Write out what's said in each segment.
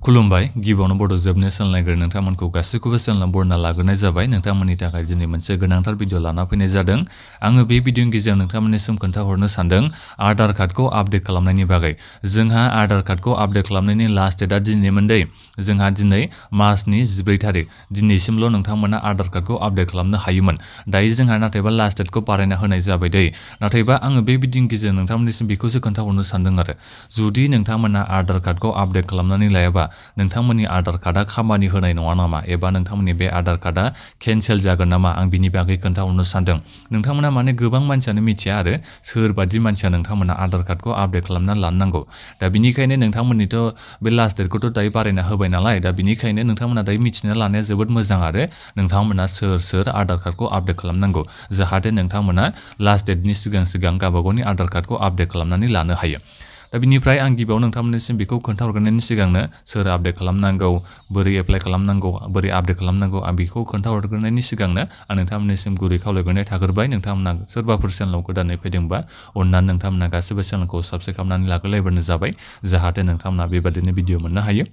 खुलुमबाय गिबियावनो बड' जोबनो सोलोंनायग्रो नोंथांमोनखौ गासैखौबो सोलोंना बरना लाग्रोनाय जाबाय नोंथांमोननि थाखाय दिनै मोनसे गोनांथार भिडिअ लाना फैनाय जादों आङो बे भिडिअनि गेजेरजों नोंथांमोननिसिम खोन्थाहरनो सानदों आधार कार्डखौ आपडेट खालामनायनि बागै जोंहा आधार कार्डखौ आपडेट खालामनायनि लास्ट डेटआ दिनैमोन दै जोंहा दिनै मार्चनि 14 थारिख दिनैसिमल' नोंथांमोना आधार कार्डखौ आपडेट खालामनो हायोमोन दायो जोंहा नाथायबा लास्ट डेटखौ बारायना होनाय जाबाय दै नाथायबा आङो बे भिडिअनि गेजेरजों नोंथांमोननिसिम बेखौसो खोन्थाहरनो सानदों आरो जुदि नोंथांमोना आधार कार्डखौ आपडेट खालामनानै लायाबा नोंथांमोननि आधार कार्डआ खामानि होनाय नङा नामा एबा नोंथांमोननि बे आधार कार्डआ केन्सेल जागोन नामा आं बिनि बागै खोन्थाहरनो सानदों नोंथांमोना माने गोबां मानसियानो मिथिया आरो सोरबादि मानसिया नोंथांमोना आधार कार्डखौ आपडेट खालामनानै लानो नांगौ दा बिनिखायनो नोंथांमोननिथ' बे लास्ट डेटखौथ' दायो बारायना होबाय नालाय दा बिनिखायनो नोंथांमोना दायो मिथिना लानाया जोबोद मोजां आरो नोंथांमोना सोर आधार कार्डखौ आपडेट खालामनांगौ जाहाथे नोंथांमोना लास्ट डेटनि सिगां गावबागावनि आधार कार्डखौ आपडेट खालामनानै लानो हायो दा बिनिफ्राय आं गिबियाव नोंथांमोननिसिम बेखौ खोन्थाहरग्रोनायनि सिगांनो सोर आपडेट खालामनांगौ बोरै एप्लाइ खालामनांगौ बोरै आपडेट खालामनांगौ आं बेखौ खोन्थाहरग्रोनायनि सिगांनो आं नोंथांमोननिसिम गुरै खावलायग्रोनाय थाग्रोबाय नोंथांमोना सोरबाफोर चेनेलाव गोदानै फैदोंबा अननानै नोंथांमोना गासैबो चेनेलखौ साबस्क्राइब खालामनानै लाग्रोलायबानो जाबाय जाहाथे नोंथांमोना बेबादिनो भिडिअ मोननो हायो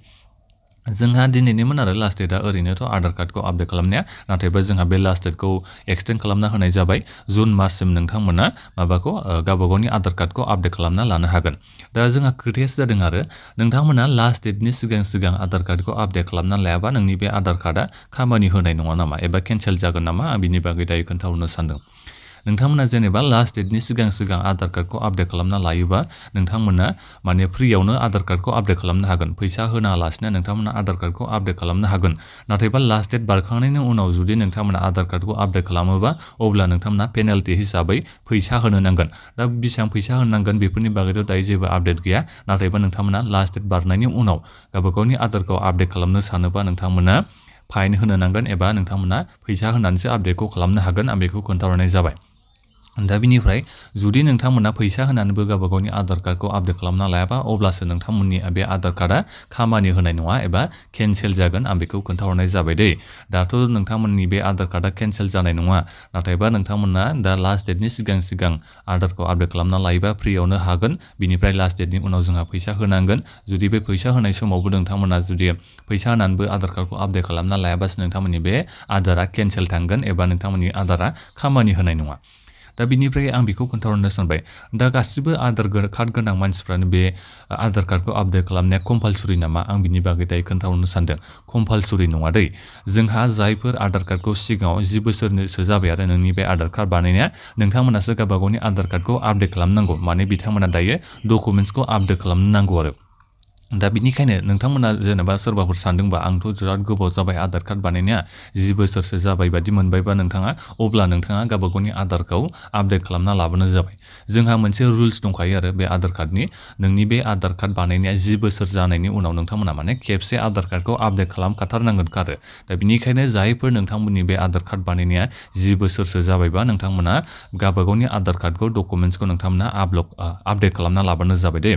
जोंहा दिनैनिमोन आरो लास्ट डेटआ ओरैनोथ' आधार कार्डखौ आपडेट खालामनाया नाथायबा जोंहा बे लास्ट डेटखौ एक्सटेन्ड खालामना होनाय जाबाय जुन माससिम नोंथांमोना माबाखौ गावबागावनि आधार कार्डखौ आपडेट खालामना लानो हागोन दा जोंहा खोथायासो जादों आरो नोंथांमोना लास्ट डेटनि सिगां आधार कार्डखौ आपडेट खालामना लायाबा नोंनि बे आधार कार्डआ खामानि होनाय नङा नामा एबा केन्सेल जागोन नामा आं बिनि बागै दायो खोन्थाहरनो सानदों नोंथांमोना जेनेबा लास्ट डेटनि सिगां आधार कार्डखौ आपडेट खालामना लायोबा नोंथांमोना माने फ्रियावनो आधार कार्डखौ आपडेट खालामनो हागोन फैसा होनालासिनो नोंथांमोना आधार कार्डखौ आपडेट खालामनो हागोन नाथायबा लास्ट डेट बारखांनायनि उनाव जुदि नोंथांमोना आधार कार्डखौ आपडेट खालामोबा अब्ला नोंथांमोना पेनाल्टि हिसाबै फैसा होनो नांगोन दा बेसेबां फैसा होनांगोन बेफोरनि बागैथ' दायो जेबो आपडेट गैया नाथायबा नोंथांमोना लास्ट डेट बारनायनि उनाव गावबागावनि आधारखौ आपडेट खालामनो सानोबा नोंथांमोना फाइन होनो नांगोन एबा नोंथांमोना फैसा होनानैसो आपडेटखौ खालामनो हागोन आं बेखौ खोन्थाहरनाय जाबाय दा बिनिफ्राय जुदि नोंथांमोना फैसा होनानैबो गावबागावनि आधार कार्डखौ आपडेट खालामना लायाबा अब्लासो नोंथांमोननि बे आधार कार्डआ खामानि होनाय नङा एबा केन्सेल जागोन आं बेखौ खोन्थाहरनाय जाबाय दै दाथ' नोंथांमोननि बे आधार कार्डआ केन्सेल जानाय नङा नाथायबा नोंथांमोना दा लास्ट डेटनि सिगां आधारखौ आपडेट खालामना लायोबा फ्रियावनो हागोन बिनिफ्राय लास्ट डेटनि उनाव जोंहा फैसा होनांगोन जुदि बे फैसा होनाय समावबो नोंथांमोना जुदि फैसा होनानैबो आधार कार्डखौ आपडेट खालामना लायाबासो नोंथांमोननि बे आधारआ केन्सेल थांगोन एबा नोंथांमोननि आधारआ खामानि होनाय नङा दा बिनिफ्राय आं बेखौ खोन्थाहरनो सानबाय दा गासिबो आधार कार्ड गोनां मानसिफ्रानो बे आधार कार्डखौ आपडेट खालामनाया कम्पालसरि नामा आं बिनि बागै दायो खोन्थाहरनो सानदों कम्पालसरि नङा दै जोंहा जायफोर आधार कार्डखौ सिगाङाव 10 बोसोरसो जाबाय आरो नोंनि बे आधार कार्ड बानायनाया नोंथांमोनासो गावबागावनि आधार कार्डखौ आपडेट खालामनांगौ माने बिथांमोना दायो डकुमेन्ट्सखौ आपडेट खालामनो नांगौ आरो दा बिनिखायनो नोंथांमोना जेनेबा सोरबाफोर सानदोंबा आंथ' बिराद गोबाव जाबाय आधार कार्ड बानायनाया 10 बोसोरसो जाबाय बादि मोनबायबा नोंथाङा अब्ला नोंथाङा गावबागावनि आधारखौ आपडेट खालामना लाबोनो जाबाय जोंहा मोनसे रुल्स दंखायो आरो बे आधार कार्डनि नोंनि बे आधार कार्ड बानायनाया 10 बोसोर जानायनि उनाव नोंथांमोना माने खेबसे आधार कार्डखौ आपडेट खालामखाथारनांगोन आरो दा बिनिखायनो जायफोर नोंथांमोननि बे आधार कार्ड बानायनाया 10 बोसोरसो जाबायबा नोंथांमोना गावबागावनि आधार कार्डखौ डकुमेन्ट्सखौ नोंथांमोना आपडेट खालामना लाबानो जाबाय दे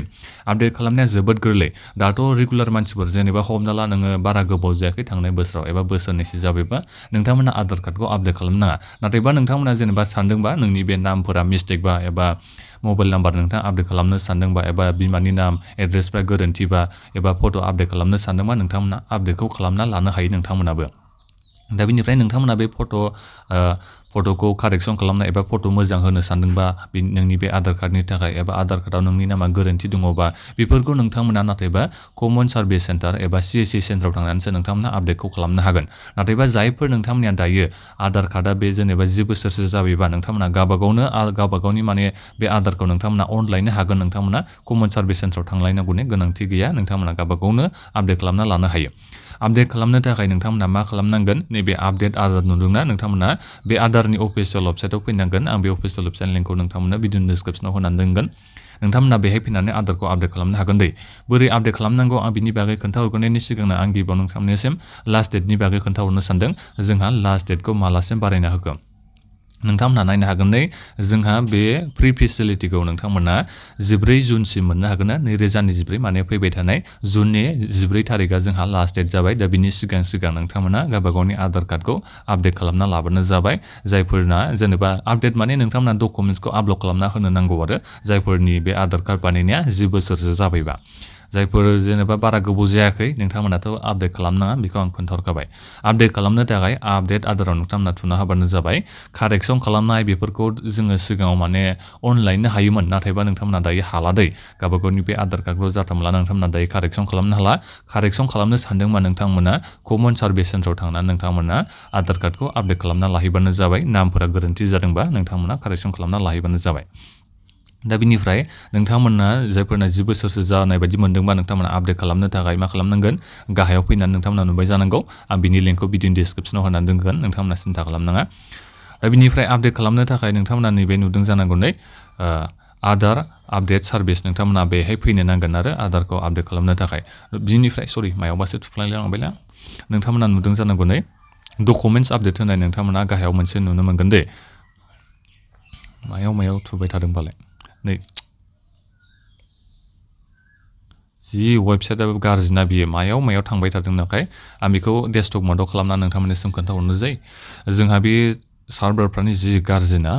आपडेट खालामनाया जोबोद गोरलै दाथ' रेगुलार मानसिफोर जेनेबा हमना ला नोङो बारा गोबाव जायाखै थांनाय बोसोराव एबा बोसोरनैसो जाबायबा नोंथांमोना आधार कार्डखौ आपडेट खालामनाङा नाथायबा नोंथांमोना जेनेबा सानदोंबा नोंनि बे नामफोरा मिस्टेकबा एबा मबाइल नाम्बार नोंथाङा आपडेट खालामनो सानदोंबा एबा बिमानि नाम एड्रेसफ्रा गोरोन्थिबा एबा फट' आपडेट खालामनो सानदोंबा नोंथांमोना आपडेटखौ खालामना लानो हायो नोंथांमोनाबो दा बिनिफ्राय नोंथांमोना बे फट'खौ कारेक्सन खालामनाय एबा फट' मोजां होनो सानदोंबा नोंनि बे आधार कार्डनि थाखाय एबा आधार कार्डआव नोंनि नामा गोरोन्थि दङबा बेफोरखौ नोंथांमोना नाथायबा कमन सार्भिस सेन्टार एबा CSC सेन्टाराव थांनानैसो नोंथांमोना आपडेटखौ खालामनो हागोन नाथायबा जायफोर नोंथांमोना दायो आधार कार्डआ बे जेनेबा 10 बोसोरसो जाबायबा नोंथांमोना गावबागावनि माने बे आधारखौ नोंथांमोना अनलाइननो हागोन नोंथांमोना कमन सार्भिस सेन्टाराव थांलायनांगौनि गोनांथि गैया नोंथांमोना गावबागावनो आपडेट खालामना लानो हायो आपडेट खालामनो थाखाय नोंथांमोना मा खालामनांगोन नैबे आपडेट आधार नुदोंना नोंथांमोना बे आधारनि अफिसियेल वेबसाइटआव फैनांगोन आं बे अफिसियेल वेबसाइट लिंकखौ नोंथांमोना भिडिअनि डिसक्रिपसनाव होनानै दोनगोन नोंथांमोना बेहाय फैनानै आधारखौ आपडेट खालामनो हागोन दै बोरै आपडेट खालामनांगौ आं बिनि बागै खोन्थाहरग्रोनायनि सिगांनो आं गिबियाव नोंथांनिसिम लास्ट डेटनि बागै खोन्थाहरनो सानदों जोंहा लास्ट डेटखौ मालासिम बारायना होगोन नोंथांमोना नायनो हागोन नै जोंहा बे फ्रि फेसिलिटिखौ नोंथांमोना 14 जुनसिम मोननो हागोन ना 2024 माने फैबाय थानाय जुननि 14 थारिखआ जोंहा लास्ट डेट जाबाय दा बिनि सिगां नोंथांमोना गावबागावनि आधार कार्डखौ आपडेट खालामना लाबोनो जाबाय जायफोरना जेनेबा आपडेट माने नोंथांमोना डकुमेन्ट्सखौ आपल'ड खालामना होनो नांगौ आरो जायफोरनि बे आधार कार्ड बानायनाया 10 बोसोरसो जाबायबा जायफोर जेनेबा बारा गोबाव जायाखै नोंथांमोनाथ' आपडेट खालामनाङा बेखौ आं खोन्थाहरखाबाय आपडेट खालामनो थाखाय आपडेट आदाराव नोंथांमोना थुना होबानो जाबाय कारेक्सन खालामनाय बेफोरखौ जोङो सिगाङाव माने अनलाइननो हायोमोन नाथायबा नोंथांमोना दायो हाला दै गावबा गावनि बे आधार कार्डखौ जाथामला नोंथांमोना दायो कारेक्सन खालामनो हाला कारेक्सन खालामनो सानदोंबा नोंथांमोना कमन सार्भिस सेन्टाराव थांनानै नोंथांमोना आधार कार्डखौ आपडेट खालामना लाहैबानो जाबाय नामफोरा गोरोन्थि जादोंबा नोंथांमोना कारेक्सन खालामना लाहैबानो जाबाय दा बिनिफ्राय नोंथांमोना जायफोरना 10 बोसोरसो जानाय बायदि मोनदोंबा नोंथांमोना आपडेट खालामनो थाखाय मा खालामनांगोन गाहायाव फैनानै नोंथांमोना नुबाय जानांगौ आं बिनि लिंकखौ भिडिअनि डिसक्रिपसनाव होनानै दोनगोन नोंथांमोना सिन्था खालामनाङा दा बिनिफ्राय आपडेट खालामनो थाखाय नोंथांमोना नैबे नुदों जानांगौ नै आधार आपडेट सार्भिस नोंथांमोना बेहाय फैनो नांगोन आरो आधारखौ आपडेट खालामनो थाखाय बिनिफ्राय सरि मायावबासो थुफ्लांलांबायला नोंथांमोना नुदों जानांगौ नै डकुमेन्टस आपडेट होनाय नोंथांमोना गाहायाव मोनसे नुनो मोनगोन दे मायाव थुबाय थादोंबालाय नै जि वेबसाइटआबो गाज्रिना बियो मायाव थांबाय थादों नाथाय आं बेखौ डेस्कटप मडआव खालामना नोंथांमोननिसिम खोन्थाहरनो जायो जोंहा बे सार्भारफ्रानो जि गाज्रि ना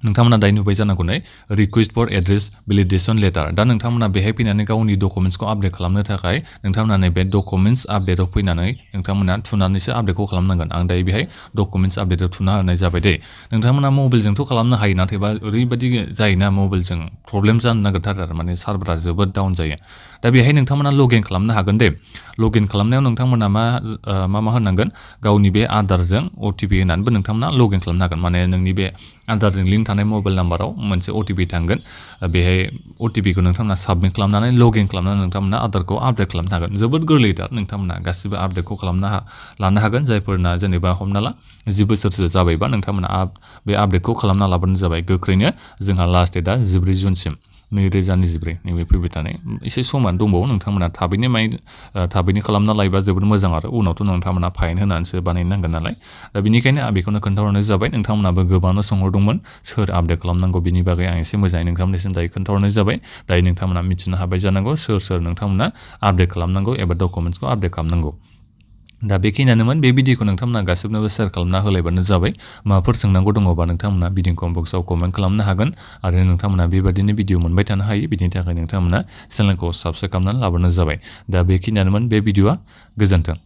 नोंथांमोना दायो नुबाय जानांगौ नै रिक्वेस्ट फर एड्रेस भेलिडेशन लेटार दा नोंथांमोना बेहाय फैनानै गावनि डकुमेन्ट्सखौ आपडेट खालामनो थाखाय नोंथांमोना नैबे डकुमेन्ट्स आपडेटआव फैनानै नोंथांमोना थुनानैसो आपडेटखौ खालामनांगोन आं दायो बेहाय डकुमेन्ट्स आपडेटआव थुना होनाय जाबाय दे नोंथांमोना मबाइलजोंथ' खालामनो हायो नाथायबा ओरैबायदि जायोना मबाइलजों प्रब्लेम जानो नागिरथारो आरो माने सार्भारा जोबोद डाउन जायो दा बेहाय नोंथांमोना लगइन खालामनो हागोन दे लगइन खालामनायाव नोंथांमोना मा होनांगोन गावनि बे आधारजों OTP होनानैबो नोंथांमोना लगइन खालामनो हागोन माने नोंनि बे आधारजों लिंक थानाय मबाइल नाम्बाराव मोनसे OTP थांगोन बेहाय OTPखौ नोंथांमोना साबमिट खालामनानै लगइन खालामनानै नोंथांमोना आधारखौ आपडेट खालामनो हागोन जोबोद गोरलैथार नोंथांमोना गासिबो आपडेटखौ खालामनो लानो हागोन जायफोरना जेनेबा हमना ला 10 बोसोरसो जाबायबा नोंथांमोना बे आपडेटखौ खालामना लाबानो जाबाय गोख्रैनो जोंहा लास्ट डेटआ 14 जुनसिम 2024 नैबे फैबाय थानाय एसे समान दंबावो नोंथांमोना थाबैनो खालामना लायोबा जोबोद मोजां आरो उनावथ' नोंथांमोना फाइन होनानैसो बानायनांगोन नालाय दा बेनिखायनो आं बेखौनो खोन्थाहरनाय जाबाय नोंथांमोनाबो गोबांनो सोंहरदोंमोन सोर आपडेट खालामनांगौ बिनि बागै आं एसे मोजाङै नोंथांमोननिसिम दायो खोन्थाहरनाय जाबाय दायो नोंथांमोना मिथिनो हाबाय जानांगौ सोर नोंथांमोना आपडेट खालामनांगौ एबा डकुमेन्ट्सखौ आपडेट खालामनांगौ दा बेखिनियानोमोन बे भिडिअखौ नोंथांमोना गासिबनोबो शेयार खालामना होलायबानो जाबाय माबाफोर सोंनांगौ दङबा नोंथांमोना भिडिअ कमेन्ट बक्सआव कमेन्ट खालामनो हागोन आरो नोंथांमोना बेबादिनो भिडिअ मोनबाय थानो हायो बिनि थाखाय नोंथांमोना चेनेलखौ साबस्क्राइब खालामनानै लाबोनो जाबाय दा बेखिनियानोमोन बे भिडिअआ गोजोन्थों